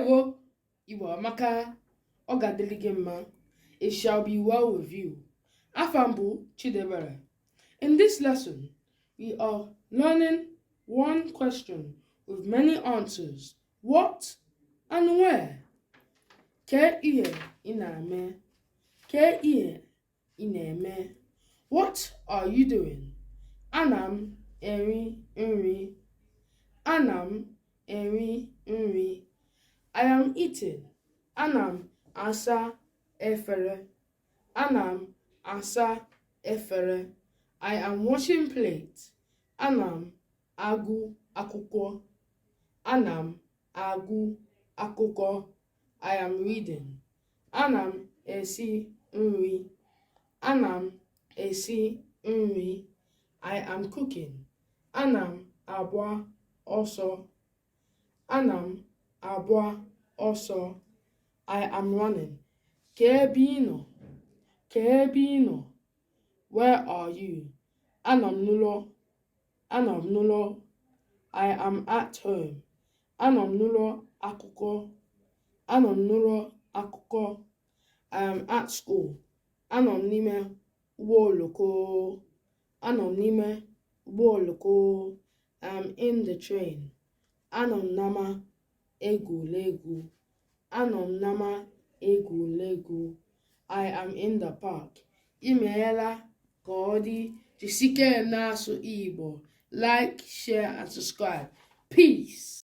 Ndewo, Igbo amaka, ọ ga-adịrị gị mma. It shall be well with you. Afa m bụ Chidebere. In this lesson, we are learning one question with many answers. What and where? Kee ihe ị na-eme? Kee ihe ị na-eme? What are you doing? Ana m eri nri. Ana m eri nri. I am eating. Ana m asa efere. Ana m asa efere. I am washing plate. Ana m agụ akwụkwọ. Ana m agụ akwụkwọ. I am reading. Ana m esi nri. Ana m esi nri. I am cooking. Ana m agba ọsọ. Ana m agba ọsọ. I am running. Kee ebe ị nọ? Kee ebe ị nọ? Where are you? Anọ m n'ụlọ. Anọ m n'ụlọ. I am at home. Anọ m n'ụlọ akwụkwọ. Anọ m n'ụlọ akwụkwọ. I am at school. Anọ m n'ime ụgbọ oloko. Anọ m n'ime ụgbọ oloko. I am in the train. Anọ m n'ama egwuregwu. Anọ m n'ama egwuregwu. I am in the park. Imeela ka ọ dị. Jisike na-asụ Igbo. Like, share and subscribe. Peace.